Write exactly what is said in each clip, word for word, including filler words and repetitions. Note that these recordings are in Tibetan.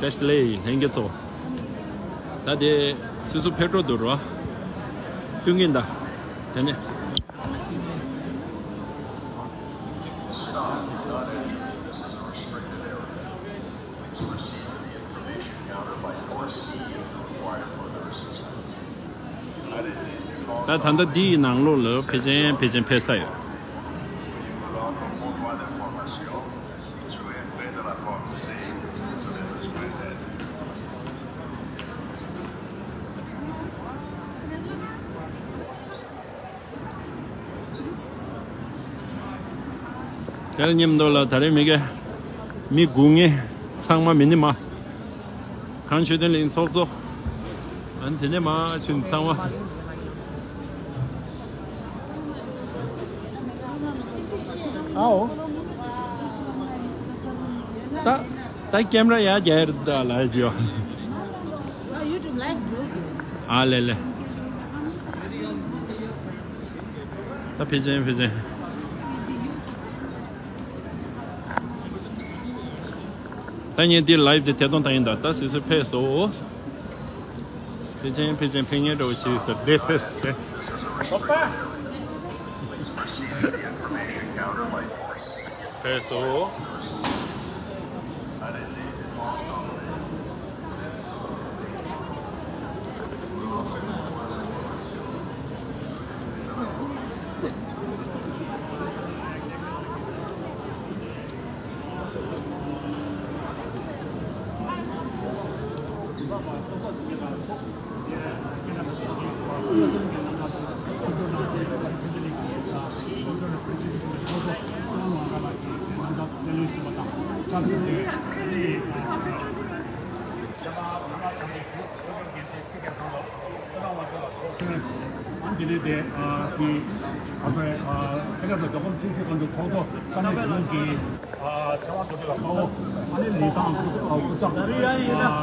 ལེ་ལྷན་རྒྱས་ཚོ། ད་དེ་སོ་སོ་ཕེབས་འགྲོ་འདུག་རོ། སྟོན་གྱིན་གདའ། དེ་ནས། ད་ད་ལྟ་འདི་ཡི་ནང་ལོགས་ལ་ཕལ་ཆེར་ཕལ་ཆེར་ཕེབས་ས་ཡོད། དེ་ལ་མཉམ་དུ་ལ་ད་རེས་མི་གེ་མི་སྒུག་ངེས་ཚང་མ་མི་ནི་མ། གངས་ཆོས་ལྡན་གླིང་ཚོགས་གཙོ། ཨ་ནི་དེ་ནས་མ་ཕྱིན་ཚང་མ། ཨའོ། ད་ད་ཀེམ་ར་ཡར་རྒྱག་ཡ་རེད་ད་ལ་ཅིའོ། ཨ་ལེ་ལེ། ད་ཕལ་ཆེར་ཕལ་ཆེར། ད་ངས་འདི་ལའིབ་དེ་ཐད་གཏོང་བཏང་ཡིན་ད། ད་སོ་སོ་ཕེབས་སོ། ཕལ་ཆེར་ཕལ་ཆེར་ཕེབས་མཁན་འདྲ་བོ་ཞིག་ཟེར་བསྡད་ཕེབས་ཟེར། ཕེབས་སོ། ཨ་འདི་ནས་དེ་ཨ་དེ་ཨ་ཕའི་ཨ་ཁ་ཆག་དང་རྒྱལ་ཁབ་ཆེ་ཤོས་ཁོང་ཚོ་ཚོགས་གཙོ་ས་གནས་གཞུང་གི་ཨ་ཚེ་དབང་རྡོ་རྗེ་ལགས་དཔའ་བོ། ཨ་ནི་ལི་ཐང་སྐུ་ཚབ་ཨ་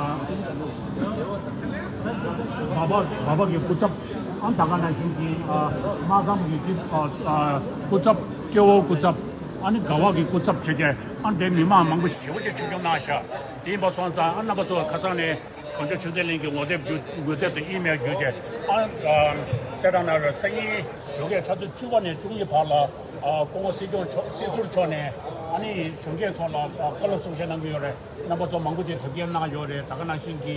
སྦ་པ་སྦ་པ་གི་སྐུ་ཚབ། ཨ་ད་ག་ནང་བཞིན་གྱི་ཨ་སྨར་ཁམས་ཀྱི་ཨ་ཨ་སྐུ་ཚབ། སྐྱེ་བོ་སྐུ་ཚབ། ཨ་ནི་དགའ་བ་གི་སྐུ་ཚབ་བྱས་བྱས། ཨ་འདི་མི་མང་མང་པོ་ཞེ་པོ་ཅིག་ཆིབས་བསྒྱུར་གནང་ཤག་དེ་ཡིན་པ་སོང་ཙང་ཨ་རྣམ་པ་ཚོ་ཁ་སང་ནས་གངས་ལྗོངས་ཆོས་ལྡན་གླིང་གི་ངོ་དེབ་བརྒྱུད་ངོ་དེབ་དང་ཨི་མེལ་བརྒྱུད་དེ་ཨ་གསལ་བསྒྲགས་གནང་རོགས། སང་ཉིན་ཞོགས་ཀས་ཆུ་ཚོད་བཅུ་པ་ནས་བཅུ་གཉིས་བར་ལ་ཨ་སྐུ་ངོ་སྲིད་སྐྱོང་མཆོག་སྲིད་ཟུར་མཆོག་ནས་ཨ་ནི་གཞོན་སྐྱེས་ཚོ་ལ་ཨ་བཀའ་སློབ་གསུང་བཤད་གནང་གི་ཡོད་རེད། རྣམ་པ་ཚོ་མང་པོ་ཅིག་དོ་སྐྱེལ་གནང་ཡོད་རེད། ད་ག་ནང་བཞིན་གྱི་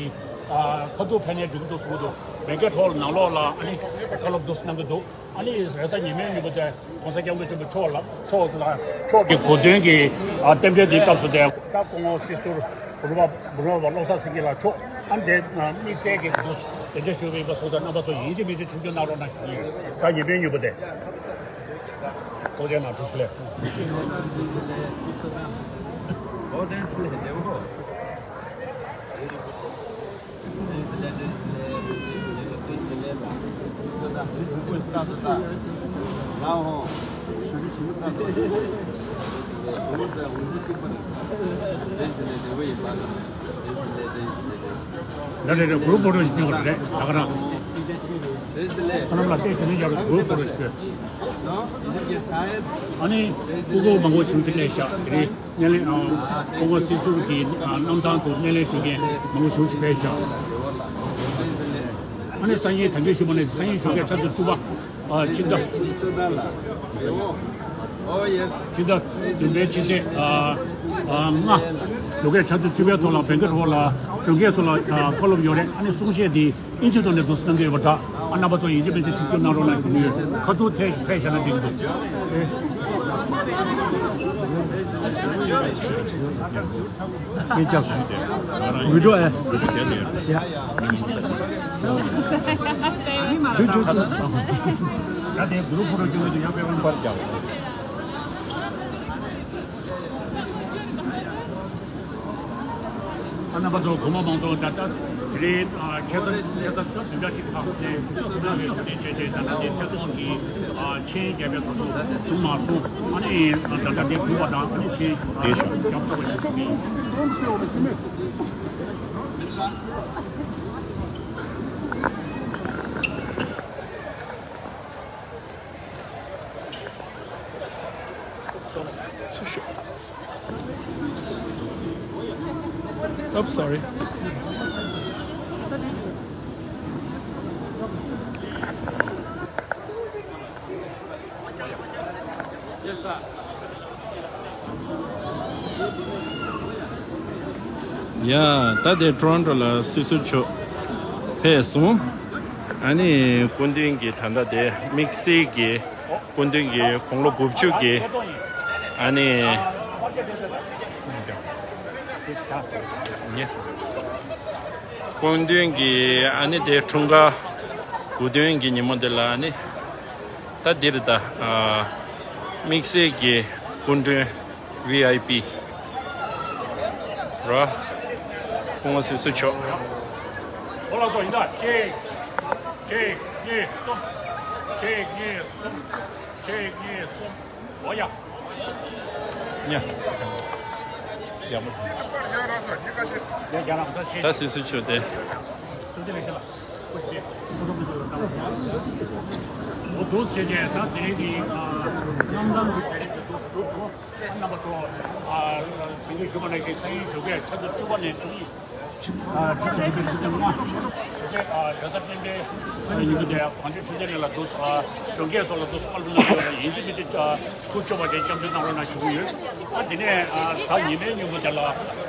ཨ་ཁ་ཐུག་ཕེབས་ནས་འགྲིག་འདུག་གསུང་གི་འདུག་བེང་ཀེཊ་ཧོལ་ནང་ལོགས་ལ་ཨ་ནི་བཀའ་སློབ་འདུག་གནང་གི་འདུག་ཨ་ནི་རེས་གཟའ་ཉི་མའི་ཉིན་མོ་དེ་༸གོང་ས་༸སྐྱབས་མགོན་ཆེན་པོ་མཆོག་ལ་མཆོག་ལ་མཆོག་གི་གོ་སྟོན་གྱི་ཨ་རྟེན་འབྲེལ་འདིའི་སྐབས་སུ་དེ་ད་སྐུ་ངོ་སྲིད་ཟུར་འབུམ་རམས་པ་འབུམ་རམས་པ་བློ་བཟང་སེང་གེ་ལགས་མཆོག་ཨ་ནི་དེ་དམིགས་བསལ་གྱི་དེ་ཚོ་དེ་འདྲ་ཞུ་བ་ཡིན་པ་སོང་ཙང་རྣམ་པ་ཚོ་ཡིན་གཅིག་མིན་གཅིག་ཆིབས་བསྒྱུར་གནང་རོགས་གནང་ཞུ་གི་ཡོད། གཟའ་ཉི་མའི་ཉིན་མོ་དེ། ཐུགས་རྗེ་གནང་། ཐུགས་རྗེ་ཆེ། ལ་རེ་རེ་གུ་རུབ་ཕོ་ཊོ་ཞིག་སྟོན་དགོས་རེད། ད་ག་རང་། ཁོ་རང་ལ་བལྟས་ཞུ་ནས་ཡར་གུ་རུབ་ཕོ་ཊོ་ཞིག་སྟོན། ཨ་ནི་སྐུ་ངོ་མང་པོ་ཞིག་སླེབས་ཤག་དེ་རིང་སྣེ་ལེན་ཨ་སྐུ་ངོ་སྲིད་ཟུར་གྱི་ཨ་གནམ་ཐང་དུ་སྣེ་ལེན་ཞུ་མཁན་མང་པོ་ཞིག་ཕེབས་ཤག་ཨ་ནི་སང་ཉིན་ད་གིན་ཞུས་པ་ནང་བཞིན་སང་ཉིན་ཞོགས་ཀས་ཆུ་ཚོད་བཅུ་པ། ཨ་ཕྱི་ཟླ། ཕྱི་ཟླ་བདུན་པའི་ཕྱི་ཚེས་ཨ་ཨ་ལྔ། ཞོགས་ཀས་ཆུ་ཚོད་བཅུ་པའི་ཐོག་ལ་བེང་ཀེཊ་ཧོལ་ལ་གཞོན་སྐྱེས་ཚོ་ལ་ཨ་བཀའ་སློབ་ཡོད་རེད། ཨ་ནི་གསུང་བཤད་འདི་ཨིན་ཇི་ཐོག་ནས་འདུག་སེ་གནང་གི་ཡོད་པ་འདྲ། ཨ་རྣམ་པ་ཚོ་ཡིན་གཅིག་མིན་གཅིག་ཆིབས་བསྒྱུར་གནང་རོགས་གནང་ཞུ་གི་ཡོད། ཁ་ཐུག་ཐད་ཕེབས་བཞག་ན་འགྲིག་གི་འདུག་ངས་ལྕགས་ཞུས་ཏེ། ང་རང་ཡིན། འུད་སྒྲོག་ཨེ། འུད་སྒྲོག་བྱས་ཏེ། ཡ། ཇུ་ཇུ་ཇུ། ད་དེ་གུ་རུབ་ཕོ་ཊོ་བྱུང་བའི་དུས་ཡང་དཔེ་བར་པར་རྒྱག་ཨ་རྣམ་པ་ཚོ་དགོན་པ་མང་ཚོགས་ད་ལྟ་དེ་རིང་ཁ་སང་ཁ་སང་སྐབས་བདུན་ཕྲག་གཅིག་ལྷག་ནས་ཁོ་རང་གི་གོ་སྟོན་བྱས་ཏེ། ད་ལྟ་དེ་ཐད་གཏོང་གི་མཆན་རྒྱག་པའི་ཐོག་ཏུ་བྱུང་མ་སོང་། ཨ་ནི་ད་ལྟ་འདི་གྲུབ་པ་དང་ཨ་ནི་མཆན་རྒྱག་ཆོག་པ་ཞིག་ཞུ་གི་ཡིན། ཚུར་ཤོག Oops, sorry. ཡ། ད་དེ་ཊོ་རོན་ཊོ་ལ་སྲིད་ཟུར་མཆོག་ཕེབས་སོང་། ཨ་ནི་སྐུ་མདུན་གྱི་ད་ལྟ་དེ་དམིགས་བསལ་གྱི་སྐུ་མདུན་གྱི་དགུང་ལོ་དགུ་བཅུ་གི་ཨ་ནི་སྐུ་མདུན་གྱི་ཨ་ནི་དེ་འཁྲུངས་སྐར་དགུ་སྟོན་གྱི་ཉིན་མོ་དེ་ལ་ཨ་ནི་ད་འདིར་ད་ཨ་དམིགས་བསལ་གྱི་སྐུ་མགྲོན་བི་ཨའི་པི་ར་སྐུ་ངོ་སྲིད་ཟུར་མཆོག་ཨོ་ལགས་སོ། ཡིན་ད། གཅིག་གཅིག་གཉིས་གསུམ། གཅིག་གཉིས་གསུམ། གཅིག་གཉིས་གསུམ། ཨོ་ཡ། ཡ། ཡ་མོ། ད་སྲིད་ཟུར་མཆོག་དེ། འོ་འདུག་བྱས་རྗེས་ད་དེ་རིང་གི་ཨ་གནམ་ཐང་གི་གྲ་སྒྲིག་དེ་ཚོ་གྲུབ་སོང་། རྣམ་པ་ཚོ་ཨ་དེ་འདྲ་ཞུ་བ་ནང་བཞིན་ཚེས་ཉི་ཤུ་གི་ཆུ་ཚོད་བཅུ་པ་ནས་དྲུག་ཨ་ཆུ་ཚོད་ཉི་ཤུ་ཆུ་ཚོད་ལྔ་ཆུ་ཚོད་ཨ་རེས་གཟའ་སྤེན་པའི་ཉིན་གུང་དེ་གངས་ལྗོངས་ཆོས་ལྡན་གླིང་ལ་འདུག་ཨ་གཞོན་སྐྱེས་ཚོ་ལ་འདུག་ཨ་ལུ་ལ་ཡོད་ལ་ཡིན་གཅིག་མིན་གཅིག་ཨ་ཐུགས་སྐྱོ་བ་ཅན་སྐྱབས་འཇུག་གནང་རོགས་གནང་ཞུ་གི་ཡོད། ཨ་དེ་ནས་ཨ་ད་ཉི་མའི་ཉིན་གུང་དེ་ལ་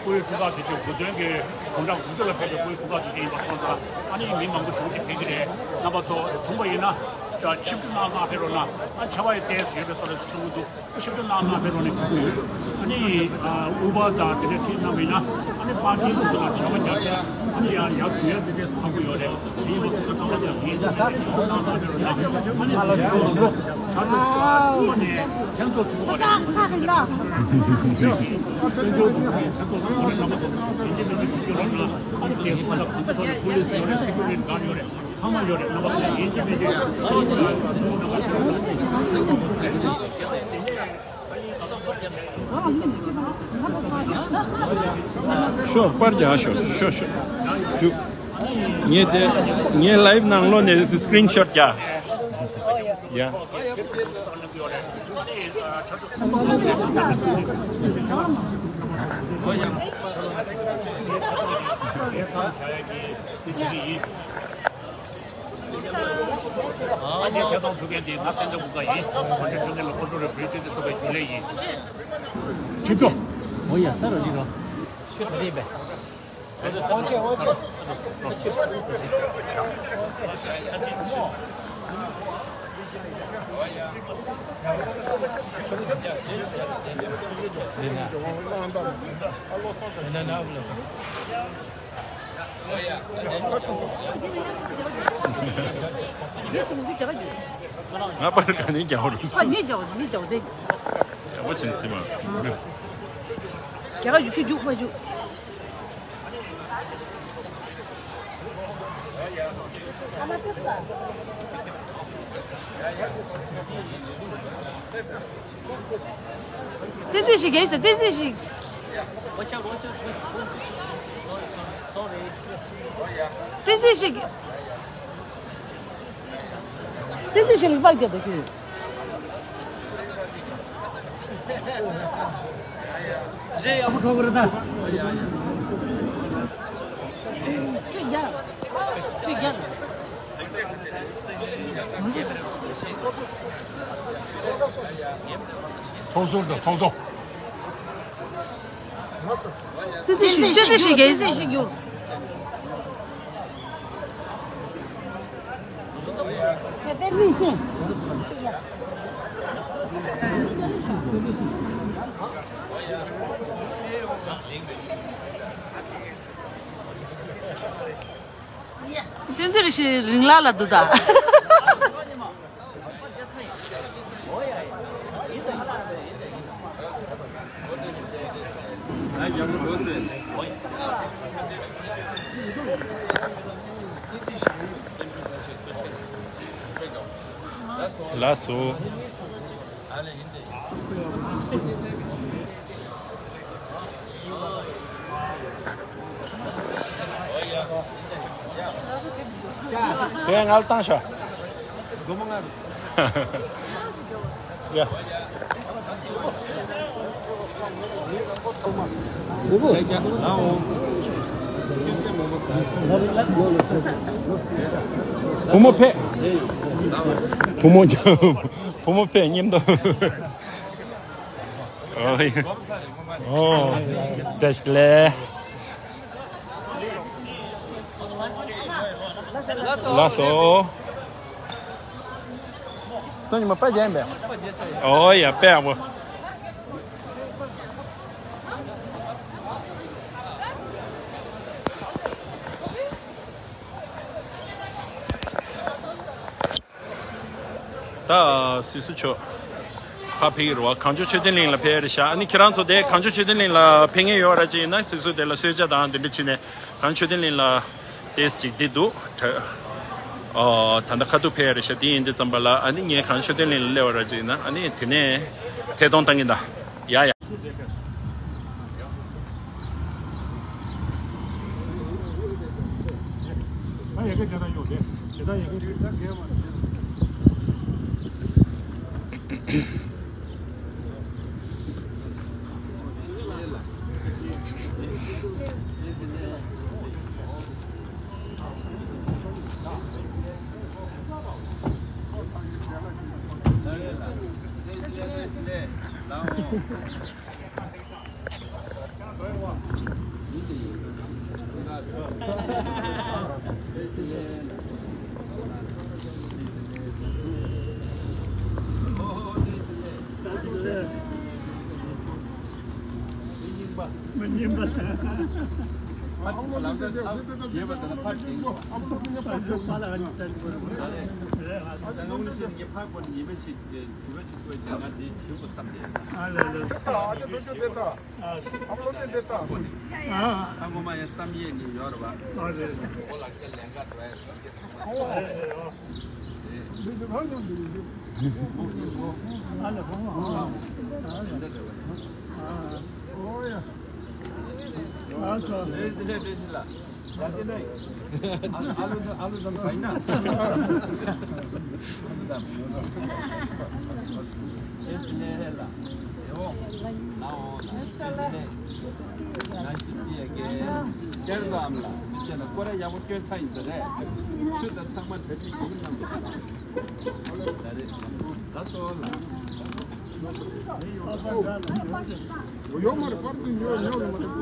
སྐུའི་འཁྲུངས་སྐར་དུས་ཆེན་དགུ་སྟོན་གྱི་དགུང་གྲངས་དགུ་བཅུ་ལ་ཕེབས་པའི་སྐུའི་འཁྲུངས་སྐར་དུས་ཆེན་ཡིན་པ་སོང་ཙང་ཨ་ནི་མི་མང་པོ་ཞེ་པོ་ཅིག་ཕེབས་ཀྱི་རེད། རྣམ་པ་ཚོ་བྱུང་བ་ཡིན་ན་ཨ་ཆིབས་བསྒྱུར་གནང་གནང་ཕེབས་རོགས་གནང་། ཨ་ཆར་པ་ཡི་ཏོག་ཙམ་ཡོད་པའི་བཟོ་འདྲ་གསུང་གི་འདུག་ཆིབས་བསྒྱུར་གནང་གནང་ཕེབས་རོགས་གནང་ཞུ་གི་ཡོད། ཨ་ནི་ཨ་དབུས་པ་དང་དེ་འདྲ་ཁྲིད་གནང་བ་ཡིན་ན་ཨ་ནི་པར་ཊི་ཚོ་ལ་ཆར་པ་རྒྱག་ཚེ་ཨ་ནི་ཡང་ཡར་གུ་ཡ་དེ་འདྲས་ཕབ་གི་ཡོད་རེད། དེ་ཡིན་པ་སོང་ཙང་རྣམ་པ་ཚོ་ངེས་ཅན་གྱི་ཆིབས་བསྒྱུར་གནང་གནང་ཕེབས་རོགས་གནང་། ཨ་ནི་དེ་ཚོ་ཆར་པ་བཅུ་པ་ནས་མཚན་ཚོགས་དྲུག་པ་བར་དུ་དཔལ་འབྱོར་དང་མཚན་ཚོགས་དྲུག་པ་རེད། རྣམ་པ་ཚོ་ཡིན་གཅིག་མིན་གཅིག་ཆིབས་བསྒྱུར་རོགས་གནང་། ཨ་ནི་བདེ་སྲུང་དང་གོང་ཚོ་ཐོག་ནས་པུ་ལིས་ཡོད་རེད། སི་ཀུ་རི་ཊི་གྷར་ཌི་ཡོད་རེད། ཚང་མ་ཡོད་རེད། རྣམ་པ་ཚོ་ཡིན་གཅིག་མིན་གཅིག་ཤོག་པར་རྒྱག་ཤོག་ཤོག་ཤོག་ཞུ། ངས་དེ་ངས་ལའིབ་ནང་ལོགས་ནས་སི་ཀི་རིན་ཤོཊ་རྒྱག་ཡ། ཨ་ནི་ཐད་གཏོང་ཕུལ་མཁན་དེ་ང་སེང་ལྡེང་བུ་དཀར་ཡིན། ང་ཚོའི་ཕྱོགས་སྒྲིག་ལ་ཀོ་ཀྲོ་རེ་བོད་སྤྱི་མཐུན་ཚོགས་པའི་རྒྱུན་ལས་ཡིན། ཁྱེད་ཚོ། འོ་ཡ་ས་རོ་ལི་རོ། ཁྱོད་ད་རེད་པས། དབང་ཆེན་དབང་ཆེན། ང་པར་ག་ནས་རྒྱག་རུང་སྲིད། ངས་རྒྱག་ངས་རྒྱག་དེ། ཡག་པོ་བྱིན་སྲིད་མ། རྒྱག་ཡུ་ཁྱུ་རྒྱུག་པ་རྒྱུག་བསྟན་འཛིན་ཞིག་གས་ཟེར། བསྟན་འཛིན་ཞིག་བསྟན་འཛིན་ཞིག་བསྟན་འཛིན་ཞིག་ལེགས་པར་རྒྱབ་དང་ཁྱོད། རེད། ཡག་པོ་འགྲོ་གི་རེད་ད། ཁྱོད་རྒྱག་ཁྱོད་རྒྱག་ཚོགས་ཟུར་དང་ཚོགས་གཙོ། བསྟན་འཛིན་ཞིག་བསྟན་འཛིན་ཞིག་གས། བསྟན་འཛིན་ཞིག་བསྟན་འཛིན་ཞིག་བསྟན་འཛིན་ཞིག་རིང་ལ་ལ་འདུག་ད། ལགས་སོ། དེ་ང་ལ་བཏང་ཤོག་ཡ། ལགས་འོང་། བུ་མོ་ཕེབས། བུ་མོ། བུ་མོ་ཕེབས། མཉམ་དུ། ཨོ། ཨོ། བཀྲ་ཤིས་བདེ་ལེགས། ལགས་སོ། སང་ཉིན་མ་དཔེ་རྒྱན་པས། ཨོ་ཡ། དཔེ་ཡག་པོ། ད་སི་སུ་ཆོ་ཕ་ཕེབས་ཀྱི་རེད་བ། གངས་ལྗོངས་མཆོད་རྟེན་གླིང་ལ་ཕེབས་རེད་ཤག་ཨ་ནི་ཁྱེད་རང་ཚོ་དེ་གངས་ལྗོངས་མཆོད་རྟེན་གླིང་ལ་ཕེབས་མཁན་ཡོད་ར་ཅིག་ཡིན་ན། སི་སུ་དེ་ལ་གསོལ་ཇ་དང་དེ་འདྲ་བྱས་ནས། གངས་ལྗོངས་མཆོད་རྟེན་གླིང་ལ་ཏེས་ཅིག་འདི་འདུག་ད་ད་ལྟ་ཁ་ཐུག་ཕེབས་རེད་ཤག་དེ་ཡིན་དུས་ཙམ་པ་ལ། ཨ་ནི་ངས་གངས་ལྗོངས་མཆོད་རྟེན་གླིང་ལ་སླེབས་པ་ར་ཅིག་ཡིན་ན། ཨ་ནི་དེ་ནས་ཐད་གཏོང་བཏང་གི་ད། ཡ་ཡ། མི་ཉན་པ་དང་། ཕར་ལམ་སང་ཐབས་བྱས་པ་དང་ཕར་བྱེད་དགོས། ཕར་ལ་ཨ་ནི་བཙན་པོ་རེད། ད་ལྟ་ངོ་ལ་ཞིག་ངས་ཕར་སྐོར་ནས་ཉི་མ་ཞིག་དྲི་བ་ཞིག་བཀོད་ཅིག་ང་དེ་བྱེད་དགོས་བསམ་སྟེ། ཨ་ལ་ལ། ཨ་ཅེ་དུ་ཅེ་དེ་ད། ཨ་ཨ་ཁོ་དེ་དེ་ད། ཨ་ཨ་ངོ་མ་ཡང་བསམ་ཡས་ནི་ཡོད་རེད་བ། ཨ་རེད། ཨོ་ལགས་ཀྱི་ལན་ཁ་འགྲོ་ཡ་ཡོད་ཀྱི་ཚང་མ། ཨ་རེད་རེད། ཨོ། དེ་དེ་ཕར་ཡོང་དེ་ཡིན་དེ། ཨ་ལ་ཁོང་ཨ་ཨ་ཨ་འདི་འདྲ་རེད་བ། ཨ་ཨོ་ཡ། ཨ་སོ། རེད་དེ་ལས་དེ་ཞིག་ལ། ཡ་དེ་ནས། ཨ་ཨ་ལུ་དང་ཨ་ལུ་དང་ཚ་ཡིན་ན། ཨ་ལུ་དང་། དེ་དེ་ནས་ལ། ཡོ། ནའོ་ན། དེ་དེ་ནས། Nice to see you again. ཁྱེད་རང་ཨམ་ལ། ཁྱེད་ལ་སྐོར་ར་ཡག་པོ་སྐྱོན་ཚར་ཡིན་ས་རེད། ཆུ་དང་ཚང་མ་གྲ་སྒྲིག་ཞིག་གནང་དགོས། ད་རེད། ལགས་སོ་ལ། ཡོད་མ་རེད། པར་དུ་ཉོ་ཉོ་ལ་མ་རེད།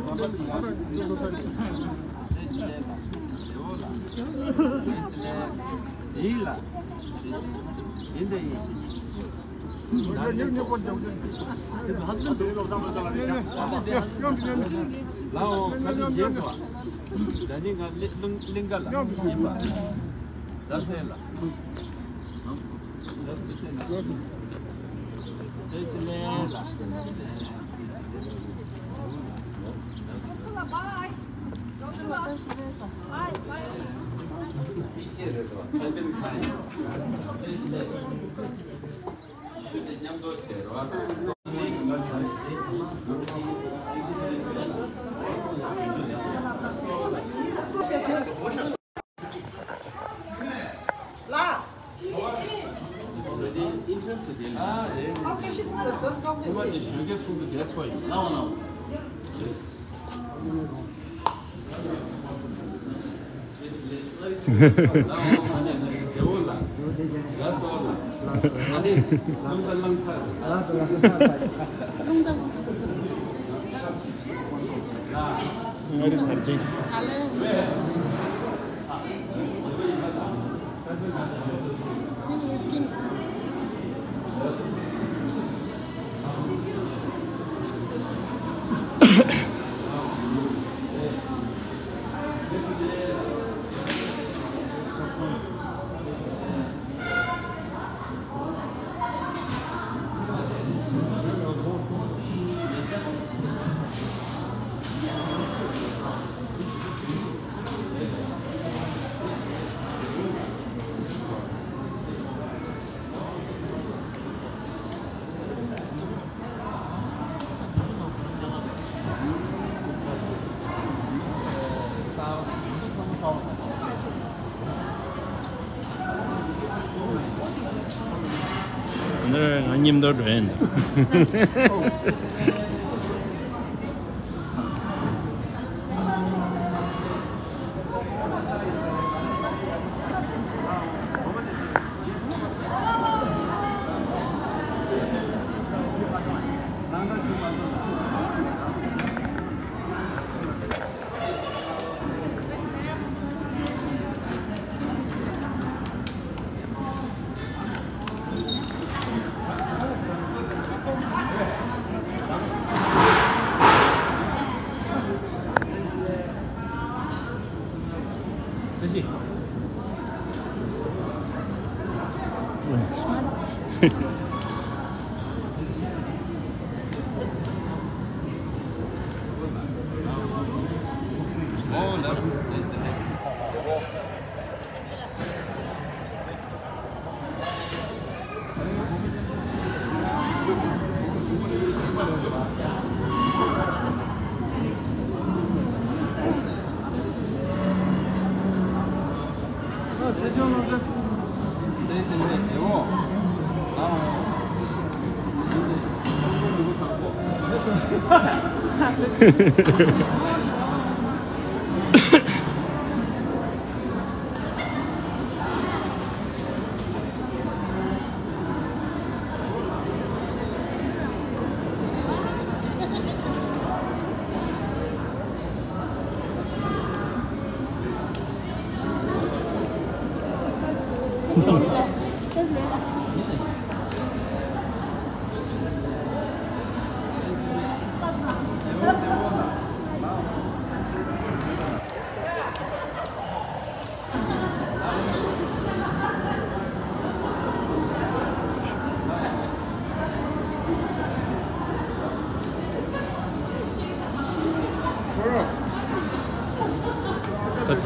ཨ་ར་སོ་སོ་ཐར། ཡིན་ལ། ཡིན་དེ་ཡིན། ཉོ་ཉོ་པར་ཉོ་ཉོ། ལའོ་ཁ་ཅིག་རྗེས་སུ་བ། ད་ནི་ང་གླིང་གླིང་ག་ལ་ཡིན་པ། ད་སེ་ལ། འདིར་ང་མཉམ་དུ་འགྲོ་ཡིན། ད་དེ་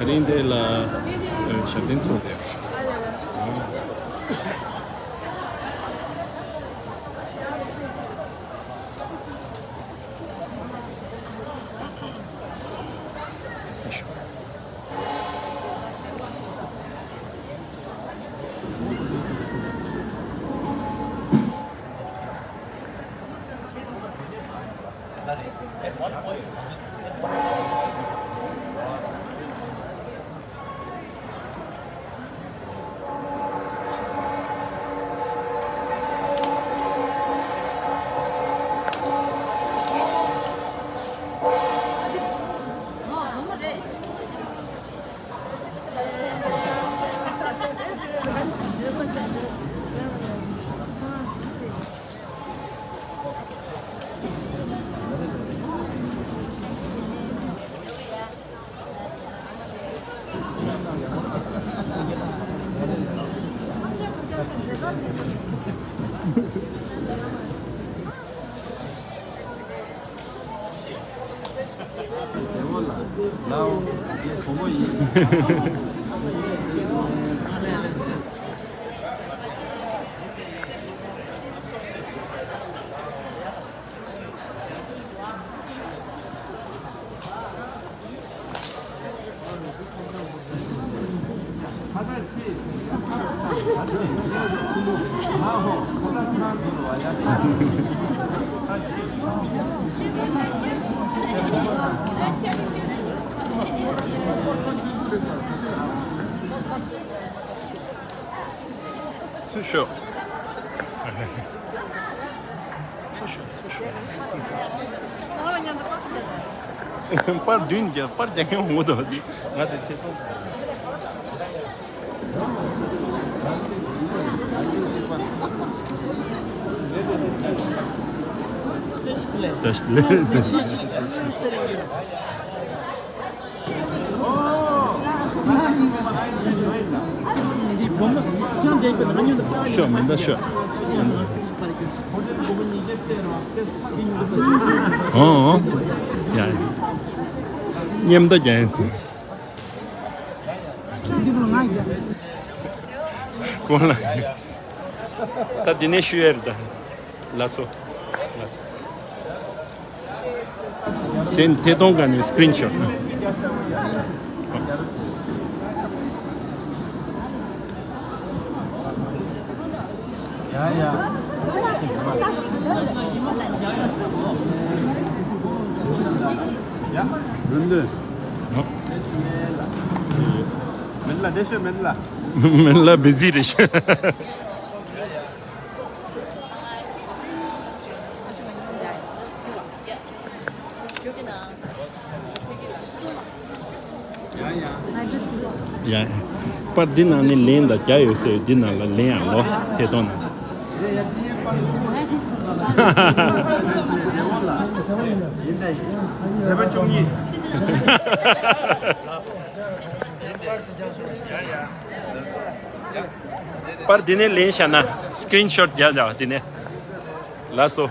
རིང་འདི་ལ་ཨ་ཞབས་བརྟན་ཚོགས་ཏེ། ཚུར་ཤོག་ཚུར་ཤོག་ཚུར་ཤོག་པར་བདུན་རྒྱག་པར་རྒྱག་མཁན་ངོ་ཐོག་ང་དེ་ཐེ་ཚོམ། བཀྲ་ཤིས་བདེ་ལེགས། བཀྲ་ཤིས་བདེ་ལེགས། ཤོག་མི་འདའ་ཤོག་ཨང་ཨང་། ཡ་ཡ། མཉམ་ད་རྒྱག་ཡིན་ཟེར། གོང་ལ། ད་འདི་ནས་ཞུ་ཡ་རེད་ད། ལགས་སོ། ལགས་སོ། ཁྱེད་ཐད་གཏོང་ག་ནས་སི་ཀི་རིན་ཤོ་ཊི། ཡ་ཡ། ཡ། རིན་དོད། མིན་ལ་བདེ་ཤོད་མིན་ལ། མིན་ལ་བི་ཟི་རེད་ཤག་ཡ། པར་འདི་ནང་ནས་ལན་དང་རྒྱ་ཡོད་ཟེར། འདི་ནང་ལ་ལན་ཡང་ལོ་དེ་གཏོང་ན། ཡིན་ད་ཡིན། མཛད་པ་བཅུ་གཉིས། པར་འདི་ནས་ལེན་བྱས་ན་སི་ཀི་རིན་ཤོཊ་རྒྱག་བྱ་བ་འདི་ནས། ལགས་སོ།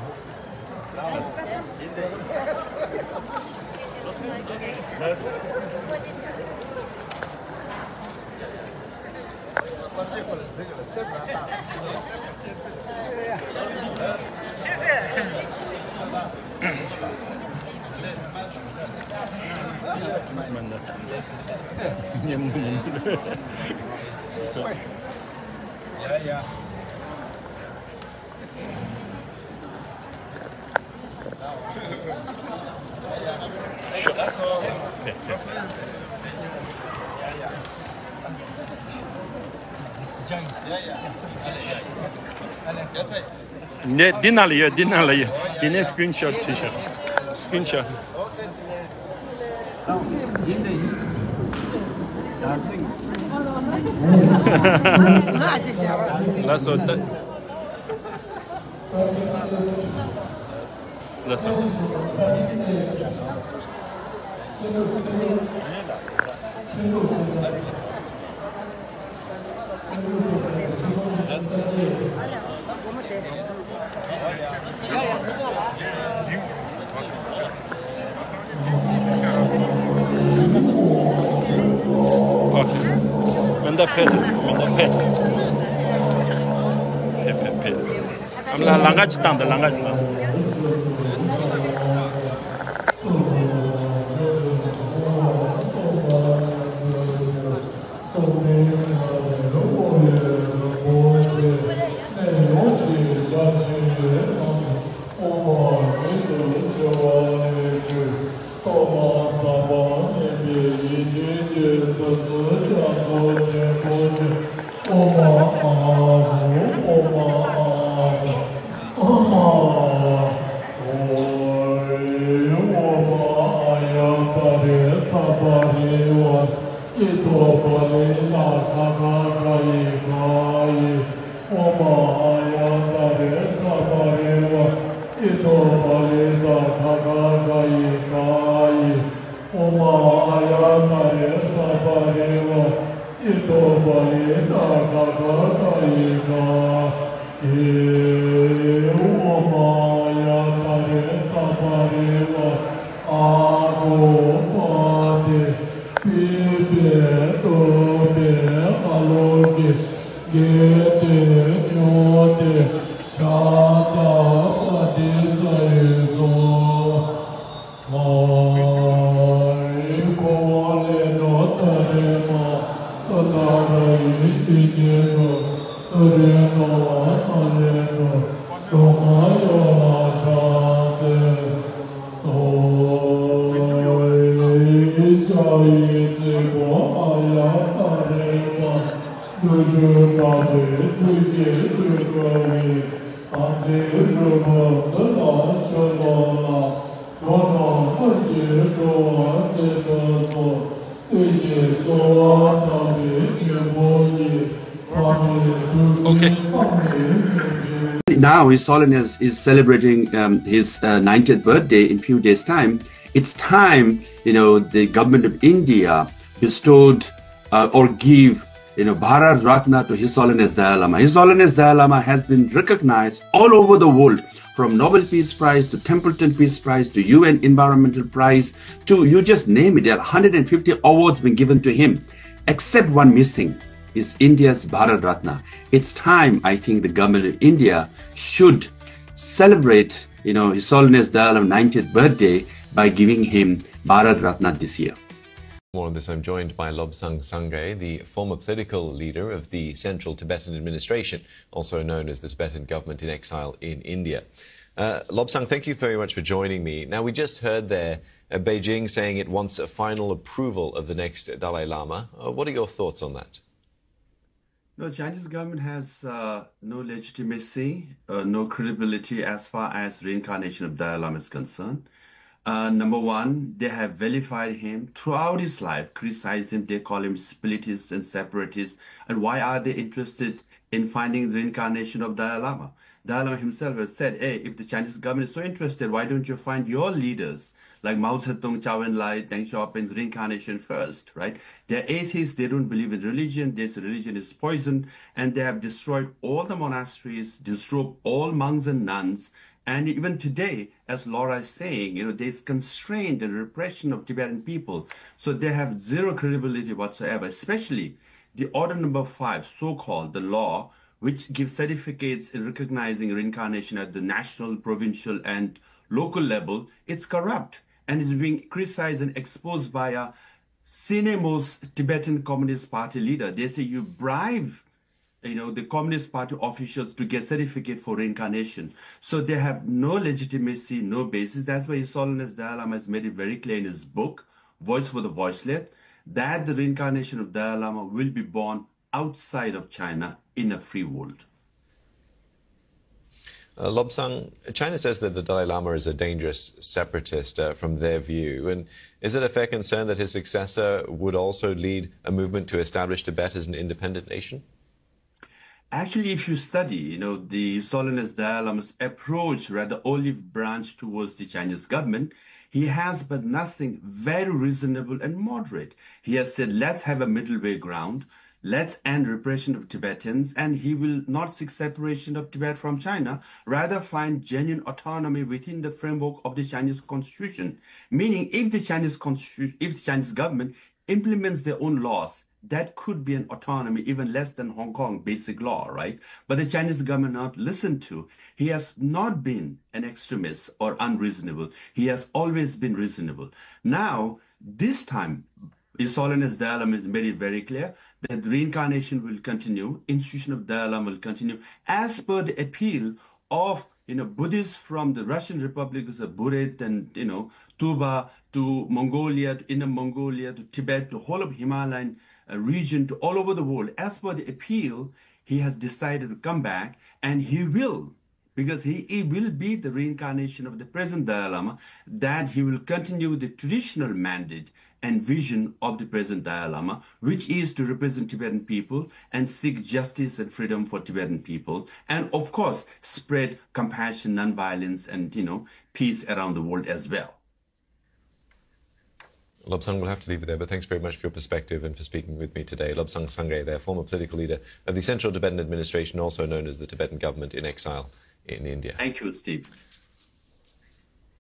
མ་འདྲ། ཉམས་མྱོང་། ཡ་ཡ། ཡ་ཡ། ཡ་ཚ། འདི་འདི་ནང་ལ་ཡོད། འདི་ནང་ལ་ཡོད། འདི་ནས་སི་ཀི་རིན་ཤོཊ་བྱས་ཤག་སི་ཀི་རིན་ཤོཊ། ལགས་སོ། ད་ལགས་སོ། ཨོ་ཁེ། མེ་མདའ་ཕེབས། མེ་མདའ་ཕེབས། ཕེབས་ཕེབས་ཕེབས། ཨ་མ་ལགས་ལམ་ཁ་ཅིག་བཏང་དང་། ལམ་ཁ་ཅིག་བཏང་དང་། Okay. Now His Holiness is celebrating um, his uh, ninetieth birthday in few days' time. It's time, you know, the government of India bestowed uh, or give, you know, Bharat Ratna to His Holiness Dalai Lama. His Holiness Dalai Lama has been recognized all over the world, from Nobel Peace Prize to Templeton Peace Prize to U N Environmental Prize to, you just name it. There are hundred and fifty awards been given to him, except one missing is India's Bharat Ratna. It's time, I think, the government of India should celebrate, you know, His Holiness Dalai Lama's ninetieth birthday by giving him Bharat Ratna this year. More on this, I'm joined by Lobsang Sangay, the former political leader of the Central Tibetan Administration, also known as the Tibetan government in exile in India. Uh, Lobsang, thank you very much for joining me. Now, we just heard there uh, Beijing saying it wants a final approval of the next Dalai Lama. Uh, what are your thoughts on that? No, Chinese government has uh, no legitimacy, uh, no credibility as far as reincarnation of Dalai Lama is concerned. Uh, number one, they have vilified him throughout his life, criticized him, they call him splitist and separatist. And why are they interested in finding the reincarnation of Dalai Lama? Dalai Lama himself has said, "Hey, if the Chinese government is so interested, why don't you find your leaders like Mao Zedong, Zhou Enlai, Deng Xiaoping's reincarnation first, right?" They're atheists, they don't believe in religion, they say religion is poison, and they have destroyed all the monasteries, disrobed all monks and nuns, and even today, as Laura is saying, you know, there's constraint and repression of Tibetan people. So they have zero credibility whatsoever, especially the order number five, so-called the law, which gives certificates in recognizing reincarnation at the national, provincial, and local level. It's corrupt and is being criticized and exposed by a senior-most Tibetan Communist Party leader. They say you bribe, you know, the Communist Party officials to get certificate for reincarnation. So they have no legitimacy, no basis. That's why His Holiness Dalai Lama has made it very clear in his book, Voice for the Voiceless, that the reincarnation of Dalai Lama will be born outside of China in a free world. Uh, Lobsang, China says that the Dalai Lama is a dangerous separatist uh, from their view. And is it a fair concern that his successor would also lead a movement to establish Tibet as an independent nation? Actually, if you study, you know, the His Holiness Dalai Lama's approach, rather olive branch towards the Chinese government, he has but nothing very reasonable and moderate. He has said, "Let's have a middle way ground. Let's end repression of Tibetans," and he will not seek separation of Tibet from China, rather find genuine autonomy within the framework of the Chinese constitution. Meaning, if the Chinese constitution, if the Chinese government implements their own laws, that could be an autonomy even less than Hong Kong basic law, right? But the Chinese government not listen to. He has not been an extremist or unreasonable. He has always been reasonable. Now, this time, His Holiness Dalai Lama has made it very clear that reincarnation will continue, institution of Dalai Lama will continue as per the appeal of, you know, Buddhists from the Russian Republic, is a Buret and, you know, Tuba to Mongolia, to Inner Mongolia, to Tibet, to whole of Himalayan uh, region, to all over the world. As per the appeal, he has decided to come back, and he will, because he, he will be the reincarnation of the present Dalai Lama, that he will continue the traditional mandate and vision of the present Dalai Lama, which is to represent Tibetan people and seek justice and freedom for Tibetan people, and of course, spread compassion, non-violence, and, you know, peace around the world as well. Lobsang, we'll have to leave it there, but thanks very much for your perspective and for speaking with me today. Lobsang Sangay, there, former political leader of the Central Tibetan Administration, also known as the Tibetan government in exile in India. Thank you, Steve.